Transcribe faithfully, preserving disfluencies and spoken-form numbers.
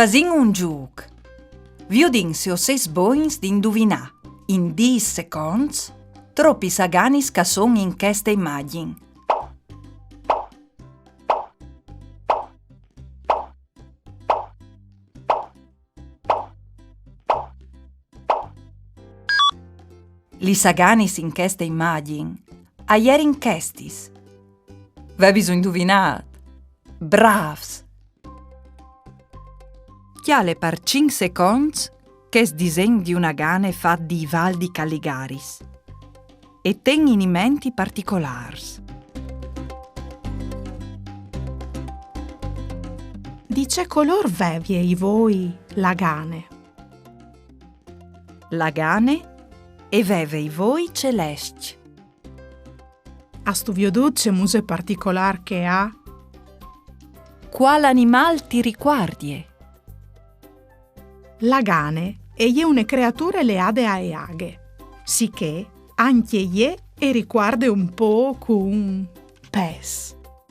Fasìn un zûc. Viodìn se o sês bogns di induvinâ, in dîs seconts, tropis aganis che a son in cheste imagjin. Lis aganis in cheste imagjin a jerin chestis. Vevis induvinât? Brâfs! Cjale par cinc seconts chest disen di une agane fat di Ivaldi Calligaris e ten in ment i particolârs. Di ce colôr vevie i voi la agane? La agane e veve i voi celescj. Âstu viodût ce muse particolâr che e à? Cuâl animâl ti ricuardie? La agane e je une creature leade ae aghe, sichè ancje jê e ricuarde un pôc un pes.